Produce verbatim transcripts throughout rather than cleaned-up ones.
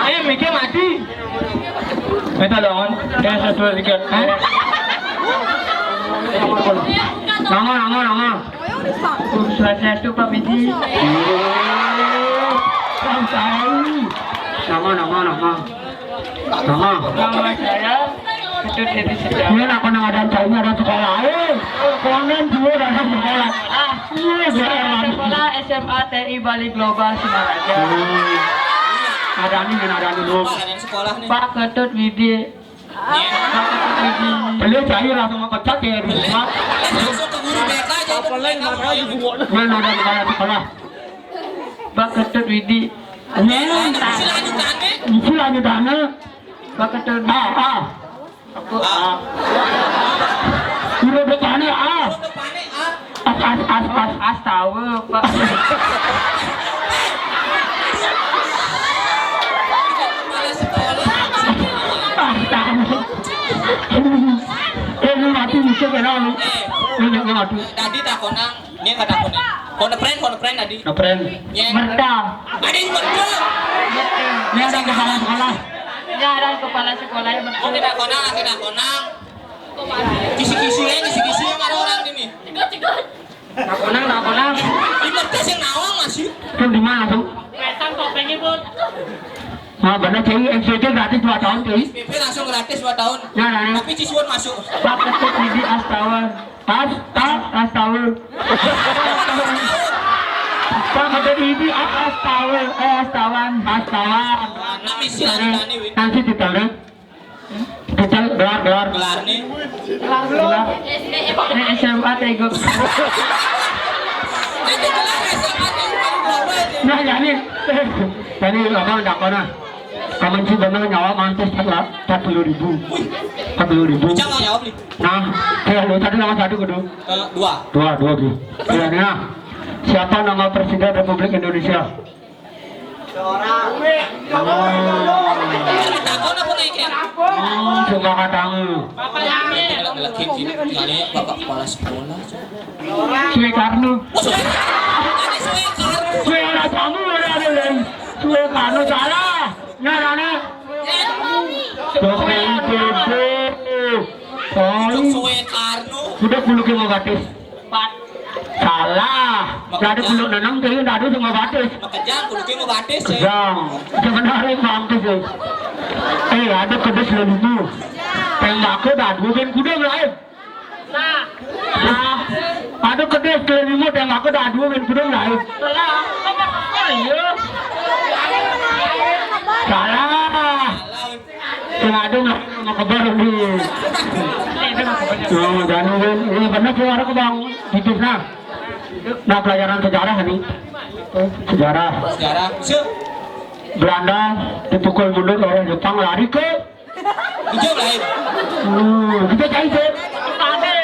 Eh, mikir mati. Minta lawan. Ya, satu, dua, tiga. Hah? Nama, nama, nama. Swastiastu, Pak Miji. Nama, nama, nama. Nama. Nama saya Ketut Dedi Setiawan. Ini nak kena ada cari ada sekolah. Eh, konon juga ada sekolah. Ah, iya, sekolah S M A T I Bali Global Singaraja. Hmm. Ada nih, ada nih, lu. Sekolah nih. Pak Ketut Widi. Pak Ketut Widi. Beli cair langsung mau pecat ya, di rumah. Langsung ke guru B K aja. Mana ada kepala sekolah? Pak Ketut Widi. Nah, isi lanjutannya. Pak Ketut Widi. Ah, ah. Aku, ah. Huruf depannya ah. As, as, as, as. Astawa, Pak. Astawa. Eh, ini mati, musuh kena lu. Ini, ini mati. Tadi tak konang. Ini kata aku nih. Kau ngeprank, kau ngeprank tadi. Ngeprank. Nyeng. Merda. Ada yang merda. Ini ada yang kepala sekolah. Ini ada yang kepala sekolah yang merda. Oke, tak konang, oke, tak konang. Kisi-kisi ya, kisi-kisi yang ada orang ini. Cegot, cegot. Tak konang, tak konang. Di merda yang nawang masih. Itu di mana tuh? Pasang topengnya, Bun. Nah, bener, Cai. S P P gratis dua tahun, Cai. S P P langsung gratis dua tahun. Ya, nah, ya. Tapi Cisuan masuk. Pak Ketut Widi Astawan. Asta-, Astawa. Pak Ketut Widi Astawa. Eh, Astawan. Astawan. Nah, misi lanjutannya, Wid. Nanti ditaruh. Kita gelar, gelar. Gelar nih. Gelar. Ini S M A Tegok. Nah, jadi, eh, tadi apa, tak pernah. Kamu sih bener nyawa mantis empat puluh ribu. Empat puluh ribu. Jangan jawab nih. Nah, saya lu tadi nama satu kudu. Eh, dua. Dua, dua, dua. Ya, nah. Siapa nama Presiden Republik Indonesia? Seorang. Hmm, cuma katamu. Lagi sini, kali Bapak Kepala Sekolah. Soekarno. Oh, Soekarno. Ada Soekarno. Soekarno, kamu ada, ada lagi. Soekarno salah. Nah, nah, nah. Soekarno. Soekarno. Sudah puluh kilo batis. Empat. Salah. Ndak ada puluh enam tuh, ndak ada semua batis. Makejang, kudu mau batis ya. Kejang. Sebenarnya batis ya. Eh, ada kedes lelimu. Tembaknya dah dua ben kuda lain. Nah. Nah. Ada kedes lelimu, tembaknya dah dua ben kuda lain. Salah. Oh, iya. Salah. Sing ado mah mau kebar di. Oh, dan ini, ini bener sih orang kebang. Titis nah. Nah, pelajaran sejarah nih. Sejarah. Sejarah. Belanda dipukul mundur oleh Jepang, lari ke. Hijau lain. Hmm, kita cari ke. Kade.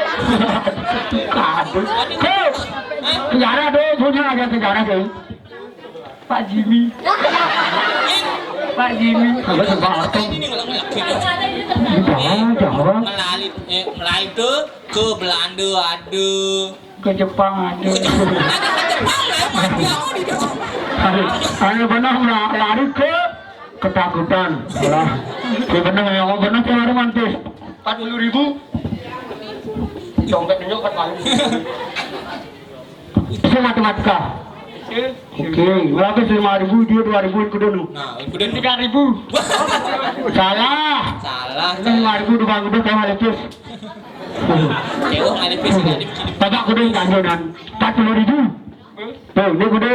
Ke. Sejarah dong, punya aja sejarah deh. Pak Jimmy. Pak Jimmy. Agak suka apa? Ini nih, ngelak-ngelak gitu. Di bawah, Jawa. Melali, eh, melali tuh ke Belanda ada. Ke Jepang ada. Ke Jepang, ada ke Jepang, lah, Pak. Dia mau di Jepang. Ayo, ayo, benar, lah, lari ke ketakutan. Lah, ya benar, ya, oh, benar, tuh, romantis. Empat puluh ribu. Dompet tunjuk empat kali. Itu matematika. Oke, berapa sih lima ribu, dia dua ribu, yang kuda lu? Nah, yang kuda lu. Tiga ribu. Salah. Salah. Lima ribu dua ribu sama lepis. Dewa ngalih pis, ngalih pis. Bapak kuda yang ganjonan. Empat puluh ribu. Tuh, ini kuda.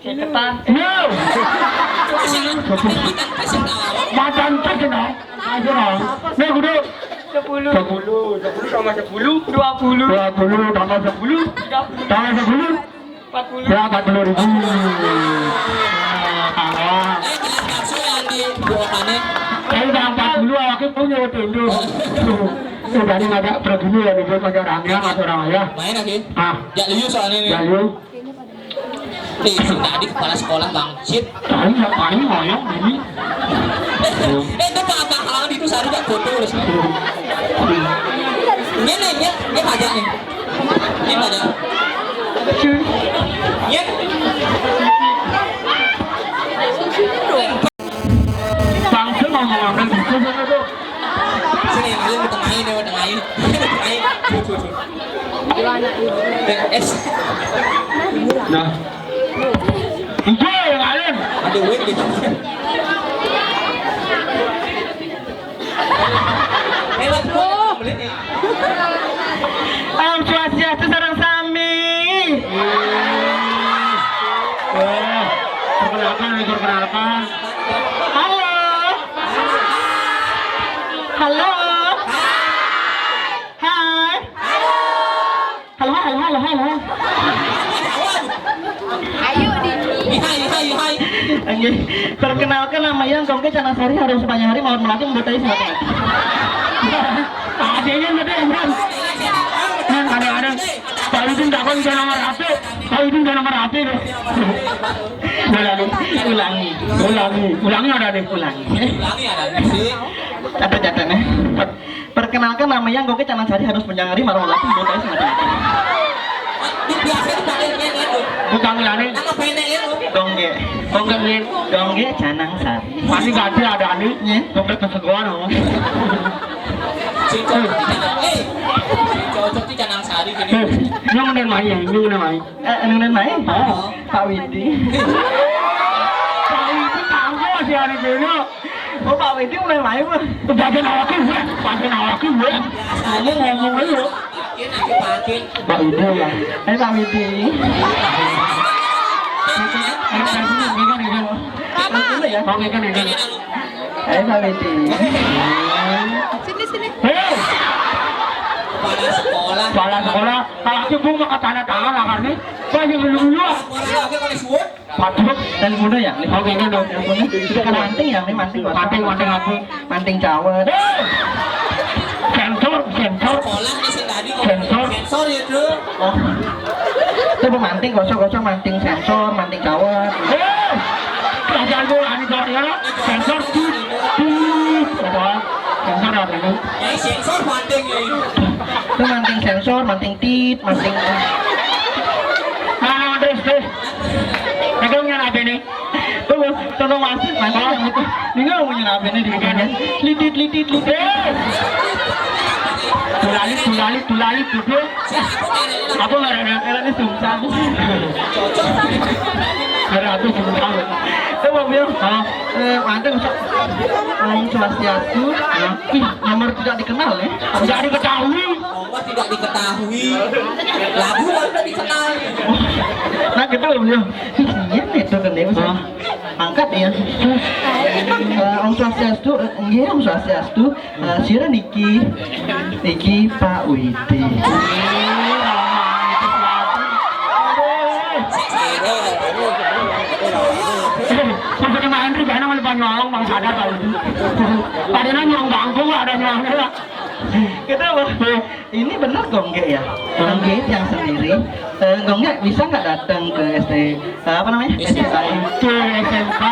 Cepetan. No. Macan terkenal. Ayo, nah. Ini kuda. Sepuluh. Sepuluh. Sepuluh tambah sepuluh. Dua puluh. Dua puluh tambah sepuluh. Tiga puluh. Tambah sepuluh. Empat puluh. Ya, empat puluh ribu. Nah, kalah. Eh, jelas bakso yang di buahannya. Saya udah empat puluh, awaknya punya waktu itu. Tuh, udah nih agak pergini ya, dibuat agak rame ya, mas orang ya. Main lagi. Ah. Ya, liu soalnya nih. Ya, liu. Nih, si tadi kepala sekolah bangsit. Tadi ya paling ngoyong gini. Eh, itu apa, apa hal itu sehari gak foto terus. Ini nih, ini, ini pajak nih. Ini pajak. Bangsa ngomong-ngomong gitu sana tuh. Sini, lu tengahin ya, tengahin. Tengahin. Tuh, tuh, tuh. Eh, es. Nah. Iya, yang lain. Ada win gitu. Om Swastiastu sareng sami. Wah, perkenalkan, perkenalkan. Halo. Halo. Hai. Halo, halo, halo, halo. Ayo, Dini. Hai, hai, hai. Nggih, perkenalkan nama yang kongke Canang Sari harus panjang hari mau melatih membuat tadi siapa? Adanya tadi Imran. Nah, ada, ada. Pak Widin takon ke nomor H P. Pak Widin ke nomor H P deh. Ulangi, ulangi, ulangi, ulangi ada deh, ulangi. Ulangi ada deh. Catat-catat nih. Perkenalkan nama yang kongke Canang Sari harus panjang hari marang lelaki botai semacam itu. Biasa dipanggil Nyen itu. Bukan lari. Nama pendek itu. Gongge. Gongge Nyen. Gongge Canang Sari. Masih gak ada ada nih. Nyen. Gongge kesegoan loh. Cocok di Canang, eh. Cocok di Canang Sari gini. Eh, yang udah main, yang udah main. Eh, nang nang naik? Oh. Pak Widi. Pak Widi tahu masih hari dulu. Oh, Pak Widi mulai main, Pak. Bagian awak gue, bagian awak gue. Ngomong, ngomong dulu. Pak Widi ya. Eh, Pak Widi. Ayo, Pak Widi, pegang, pegang. Pegang dulu ya. Oke, kan, pegang. Ayo, Pak Widi. Sini, sini. Hei! Kepala sekolah. Kepala sekolah. Kalau aku mau ke tanah tangan lah, karena banyak dulu dulu. Patut. Dan muda ya, nih. Oke, kan, dong. Sudah kan manting ya, nih, manting. Manting, manting apa? Manting cawet. Hei! Sensor, sensor. Sekolah nih sing tadi. Sensor. Sensor ya, Bro. Oh. Itu pemanting, gosok-gosok, manting sensor, manting cawet. Hei! Kerajaan gua, ani, ya. Sensor, tit, tit. Apa? Sensor apa itu? Eh, sensor manting ya. Itu manting sensor, manting tit, manting. Nah, terus, terus. Pegang yang apa ini? Tuh, tolong masuk, masuk yang itu. Ini nggak punya apa ini di bukanya? Litit, litit, litit. Eh! Tulalit, tulalit, tulalit, tuh. Apa nggak ada? Karena ini susah. Ada apa susah? Itu mau bilang, hah? Eh, mantan, Om Swastiastu. Hah? Ih, nomor tidak dikenal ya? Tidak diketahui. Nomor tidak diketahui. Lagu baru udah dikenal. Nah, gitu loh, beliau. Ih, iya nih, tuh, kan, dia, Mas. Hah? Angkat ya. Eh, Om Swastiastu, eh, nggih, Om Swastiastu. Eh, sira niki, niki Pak Widi. Maksudnya Pak Andri, karena malah nyolong, Bang, sadar, Pak Widi. Padahal nyolong bangku, ada nyolong, ya. Gitu, Bang. Ini benar, Gongge, ya? Gongge yang sendiri. Eh, Gongge bisa nggak datang ke S D, eh, apa namanya? S D I. Itu S M K,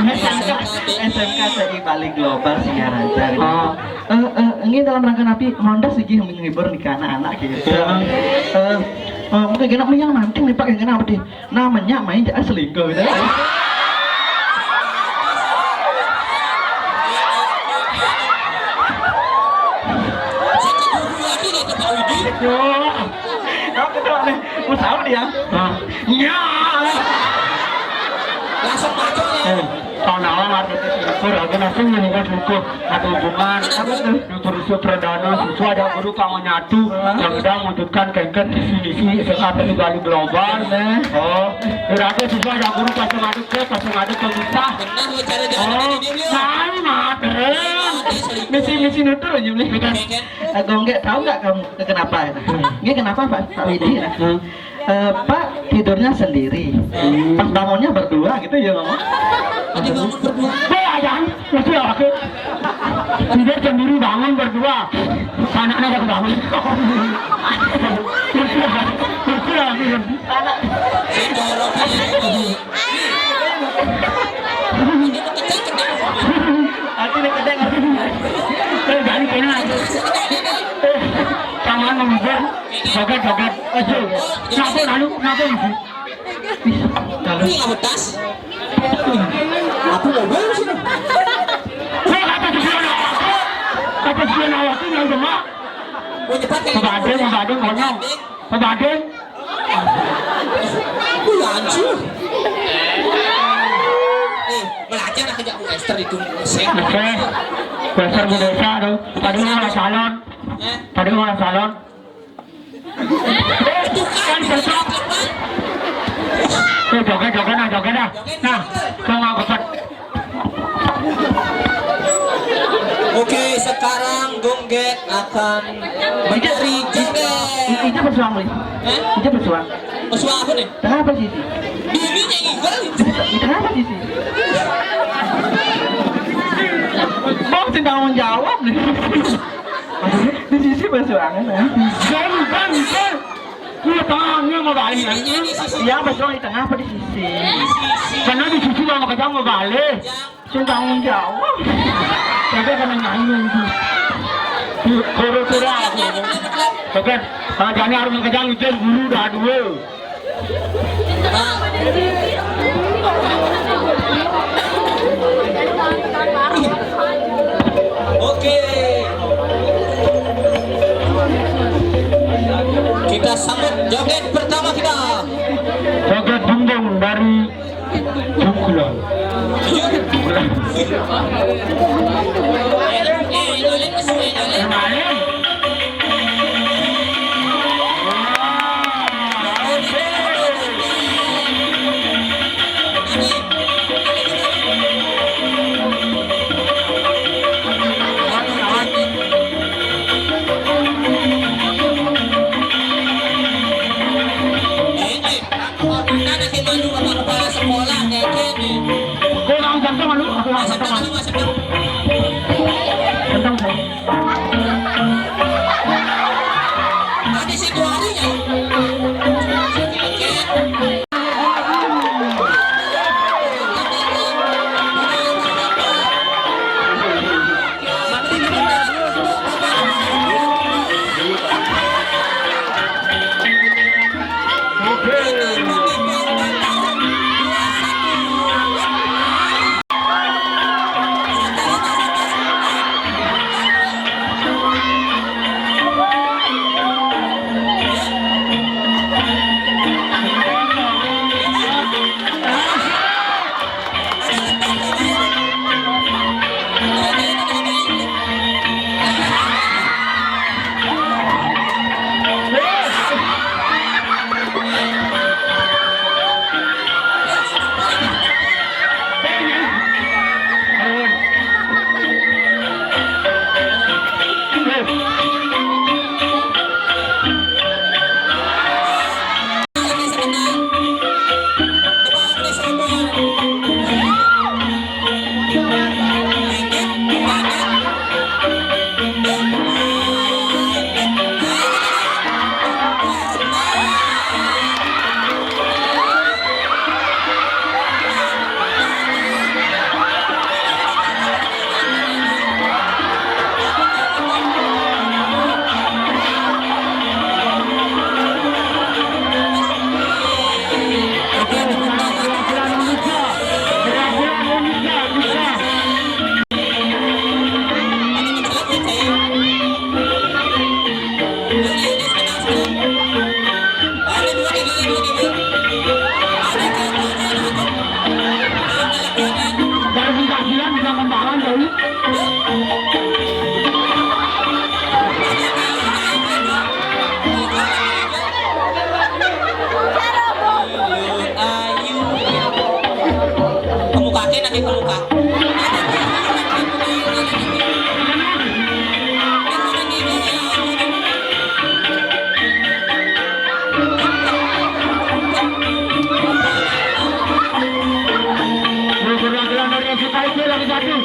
S M K. S M K T I Bali Global Singaraja gitu. Oh. Eh, eh, ini dalam rangka napi, mondas iki menghibur nih anak-anak gitu. Iya. Eh, eh, mungkin kena yang manting nih, Pak, yang kena apa, deh? Namanya main jangan selingkuh gitu. Yo. Kau ketawa nih. Mau tahu dia? Hah? Ya. Langsung masuk ya. Eh, tahun awal ada syukur, aku langsung meninggal syukur. Ada hubungan. Apa tuh? Syukur, syukur perdana, siswa ada guru kamu nyatu. Hah? Yang udah mewujudkan kengken visi misi S M K T I Bali Global. Nah. Oh, berarti siswa ada guru pas ngadep ke, pas ngadep ke kita. Benar, lu cara-cara Oh, ini, Bro. Nah, mater. Misi-misi nutur aja, Bli. Bukan. Eh, Gongge, tahu nggak kamu kenapa? Hmm. Ini kenapa, Pak, Pak Widi, ya? Hmm. Eh, Pak tidurnya sendiri. Hmm. Pas bangunnya berdua gitu ya, Mama? Tadi bangun berdua. Weh, ayang, mesti aku. Tidur sendiri, bangun berdua. Anaknya ada bangun. Mesti aku. Mesti aku. Anak. Aku nih kedeng. Eh, jadi kena. Eh, tangan ngomong. Joget, joget. Aduh. Kenapa lalu? Kenapa itu? Lalu. Ini nggak betas? Aku mau beli sini. Kok kata si Fiona? Kata si Fiona waktu yang demak. Mau cepat kayak Pebadeng, gitu. Pebadeng, konyol. Pebadeng. Aku ya hancur. Eh, belajar lah kerja Bu Esther itu. Oke. Dasar Bu Desa tuh. Tadi mau salon. Eh? Tadi mau salon. Kan cocok. Eh, joget, joget dah, joget dah. Nah, coba angkat. Oke, sekarang Gong Gek akan mencari joget. Itu pesuang, Lis. Hah? Itu pesuang. Pesuang apa nih? Kenapa sih? Ini yang ikut. Kenapa sih? Mau tanggung jawab nih. Di sisi pesuangan, ya. Jen, jen, jen. Iya, tengahnya mau balik, ya. Iya, betul, di tengah apa di sisi? Karena di sisi kalau mau kejam mau balik. Saya tanggung jawab. Saya kena nyanyi itu. Koro-koro aku. Oke, kalau jani harus kejam, jen guru dah dua. Oke. Kita sambut joget pertama kita. Joget bumbung dari Jungkulan. Kurang ganteng lu, kurang ganteng lu. Ganteng lu. Ayu. Kemuka ke, nanti kemuka. Lagi satu.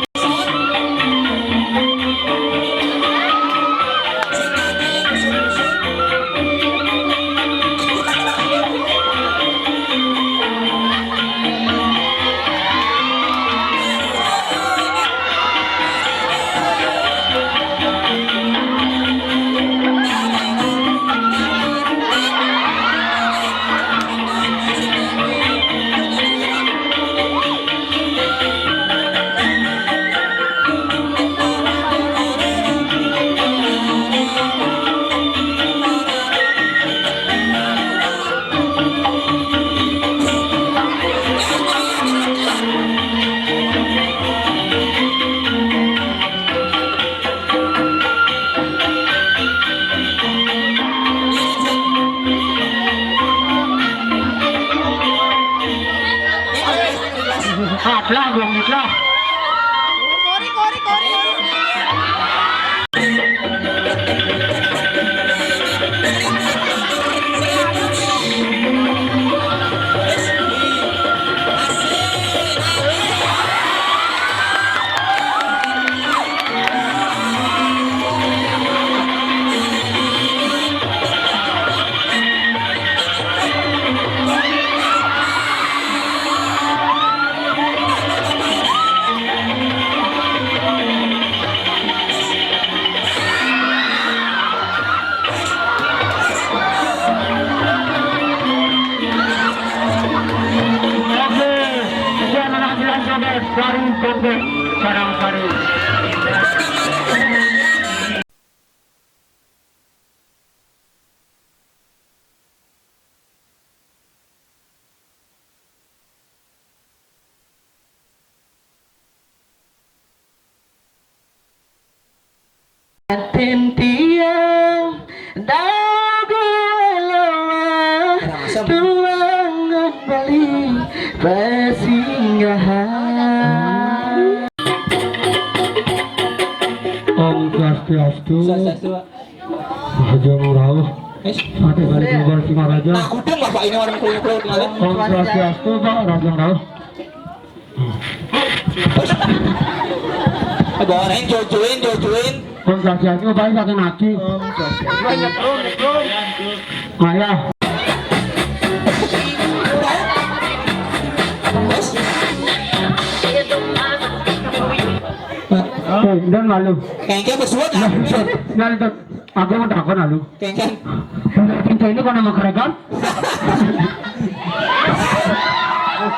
Atlah, gong itlah. Oke, sekian penampilan joget dari Komplek Sarang Sari. Atin tiang dagu lemah tuangan beli pesinggahan. Om Swastiastu. Swastiastu, Pak. Raja Rauh. Wis. Ate balik Sik. Global Singaraja. Nah, kudung lah, Pak, ini orang kulit-kulit kemarin. Om Swastiastu, Pak, Raja Rauh. Goreng, jojoin, jojoin. Om Swastiastu, Pak, saking ati. Om Swastiastu. Banyak, Om, Om. Maya. Wis. Eh, dan malu. Kengke besuat, ah. Nyantet. Aku mau takon lalu. Kengken. Cinta ini kok nama kerekan?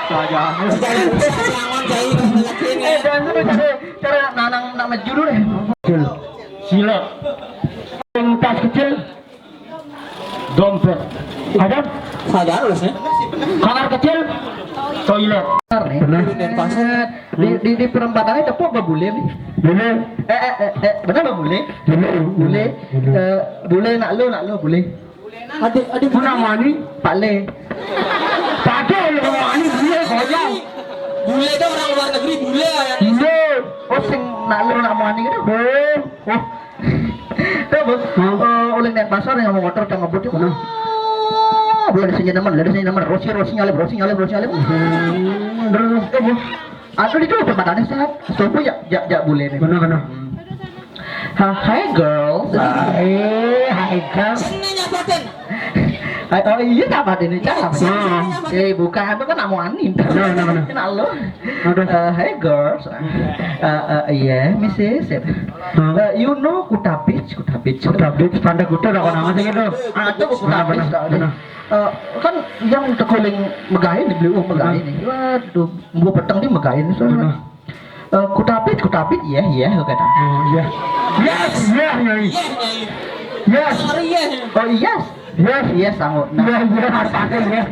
Saja. Jangan lupa, jangan, jangan, jangan. Eh, jangan dulu, cara, cara nanang nak maju dulu deh. Kecil. Sila. Yang tas kecil. Dompet. Ada? Saja harus ya. Kamar kecil. Toilet. Benar nih. Benar. Di, di, di perempatannya tepuk apa bule nih? Bule. Eh, eh, eh, eh, benar apa bule? Bule. Bule. Bule. Eh, bule nak lu, nak lu bule. Adik, adik. Mana mani? Pak Le. Pak Le, lu mani bule konyol. Bule itu orang luar negeri, bule ya. Bule. Oh, sing nak lu nak mani gitu. Oh. Oh. Tuh, Bos. Hmm. Eh, oleh niat pasar yang mau motor, yang ngebut itu. Benar. Belum di sini teman, belum di sini teman. Rosi, Rosi nyalip, Rosi nyalip, Rosi nyalip. Hmm. Terus, tuh, Bos. Aduh, itu perempatan sehat. Sopo ya, ya, ya boleh nih. Benar, benar. Hmm. Ha, hi girls. Hai, hai girls. Seneng apa, Ten? Hai, oh iya, apa ini? Cak, apa? Hmm. Eh, bukan, itu kan Amo Ani. Benar, benar, benar. Kenal lo. Aduh. Eh, hi girls. Eh, eh, iya, missus. Hmm. Eh, you know Kuta Beach, Kuta Beach. Kuta Beach, Pantai Kuta, dah, kau nama sih gitu. Ah, itu Kuta Beach, benar, benar. Eh, kan yang tekuling megain di beliau megain nih. Waduh, gua peteng di megain, so. Benar. Eh, Kuta Beach, Kuta Beach, iya, iya, gua kata. Oh, iya. Yes, iya, iya, iya. Yes. Sorry, iya. Oh, yes. Yes. Yes, sanggup. Nah. Iya, iya, harus pakai, iya.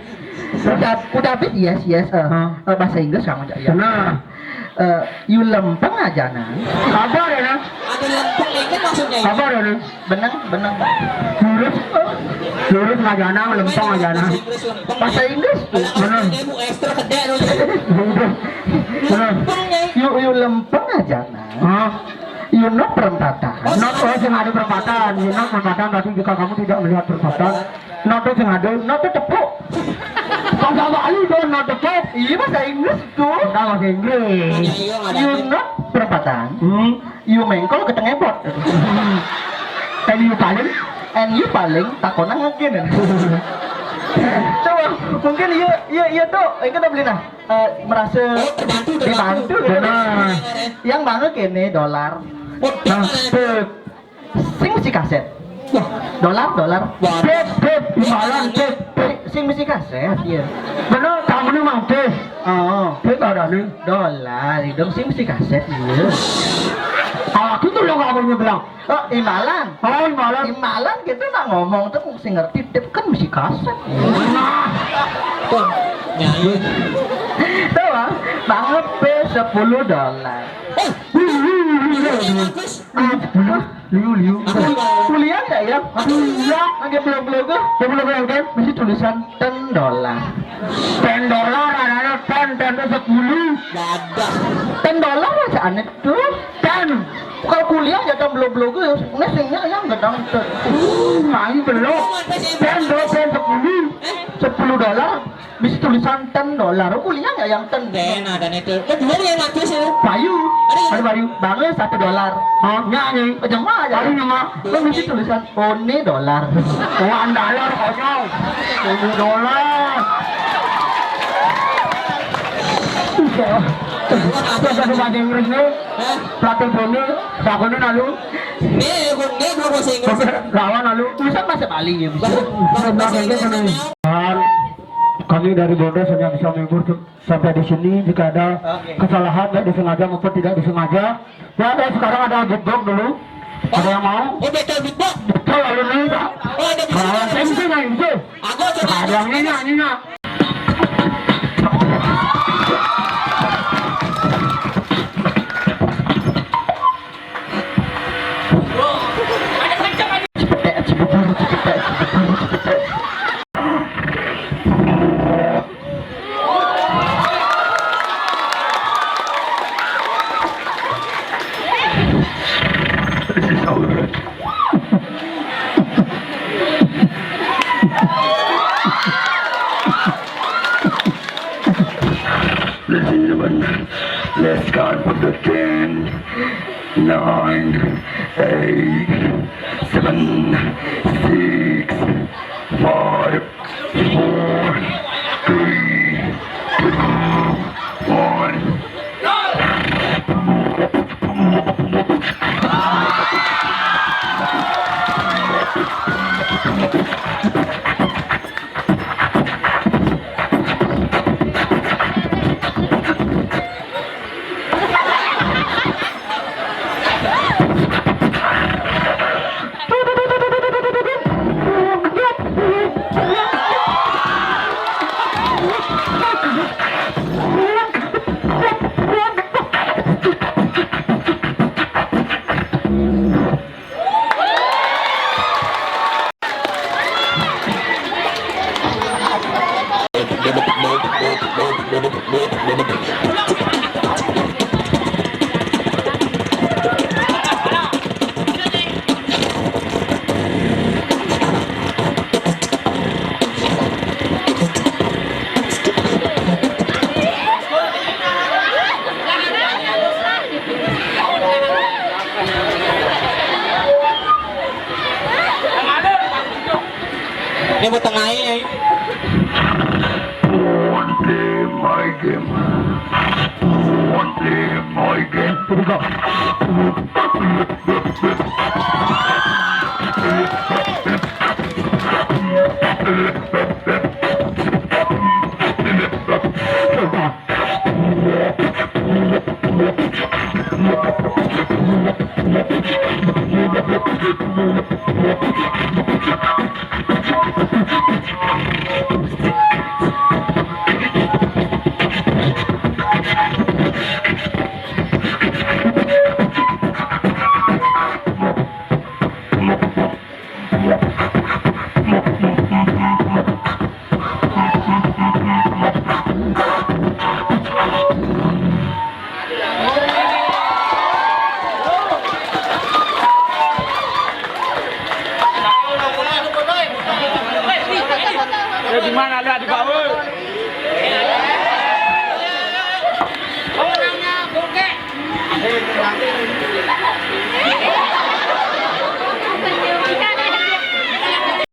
Kuta, Kuta Beach, yes, yes. Eh, hah? Eh, bahasa Inggris, sanggup, ya. Benar. Eh, you lempeng aja, nah. Apa ya, nah? Ada lempeng, ini maksudnya. Apa ya, nah? Benang, benang. Lurus. Lurus ngajana, lempeng ngajana. Bahasa Inggris tuh. Bener. Bener. Lempeng, Nyai. You, you lempeng aja, nah. Hah? You not perempatan. Not, oh, sing ada perempatan. You not perempatan, berarti jika kamu tidak melihat perempatan. Not tuh sing ada, not tuh tepuk. Bahasa Bali tuh, not tepuk. Iya, bahasa Inggris tuh. Enggak, bahasa Inggris. Iya, iya, ada. You not perempatan. Hmm. You mengkol ketengepot. And you paling, and you paling takonan ngegin. Coba, mungkin iya, iya, iya tuh, itu udah beli nah. Eh, merasa dibantu, dibantu gitu. Benar. Yang banget kene dolar. Nah, tuh. Sing mesti kaset. Wah. Dolar, dolar. Wah. Beb, beb, imbalan, beb, beb. Sing mesti kaset, iya. Bener, tamunya mang, beb. Oh. Beb ada nih. Dolar, itu sing mesti kaset, iya. Aku tuh lo nggak punya bilang. Oh, imbalan. Oh, imbalan. Imbalan gitu nak ngomong tuh mesti ngerti, beb kan mesti kaset. Nah. Tuh, nyanyi. Tuh, Bang. Banget, beb, sepuluh dolar. Eh, wih, wih, wih, wih. Apa? Liu, liu. Kuliah nggak ya? Aduh, iya. Lagi belum, belum tuh. Belum, belum, belum, kan? Masih tulisan ten dolar. Ten dolar, ada ten, ten tuh Sepuluh. Gadah. Ten dolar aja aneh tuh. Ten. Kalau kuliah ya ten belo-belo gus. Ini singnya yang gedang ten. Uh, main belum. Ten dolar, ten sepuluh. Sepuluh dolar. Bisa tulisan ten dolar. Kuliah ya yang ten. Ten ada nih tuh. Lo dua yang mati sih. Bayu. Ada yang Ada bayu. Bangun satu dolar. Hah? Nyanyi. Jangan aja. Baru nama. Lo mesti tulisan One dolar. One dolar konyol. One dolar. Iya. Apa bahasa Inggris nih? Hah? Pelatih Bone, lakonnya lalu. Nih, gue nih gue bahasa Inggris. Lawan lalu. Bisa bahasa Bali ya, bisa. Bahasa, bahasa Inggris namanya. Dan kami dari Bondos hanya bisa menghibur sampai di sini. Jika ada Oke. kesalahan, baik disengaja maupun tidak disengaja, ya, ada, sekarang ada beatbox dulu. Ada yang mau? Oh, betul beatbox. Betul, lalu nih, Pak. Oh, ada beatbox. Nah, saya bisa nyanyi, bisa. Aku coba. Ada yang nyanyi, nyanyi, nyanyi. Ladies and gentlemen, let's count for the ten, nine, eight, seven, six, five, four, three, two, one.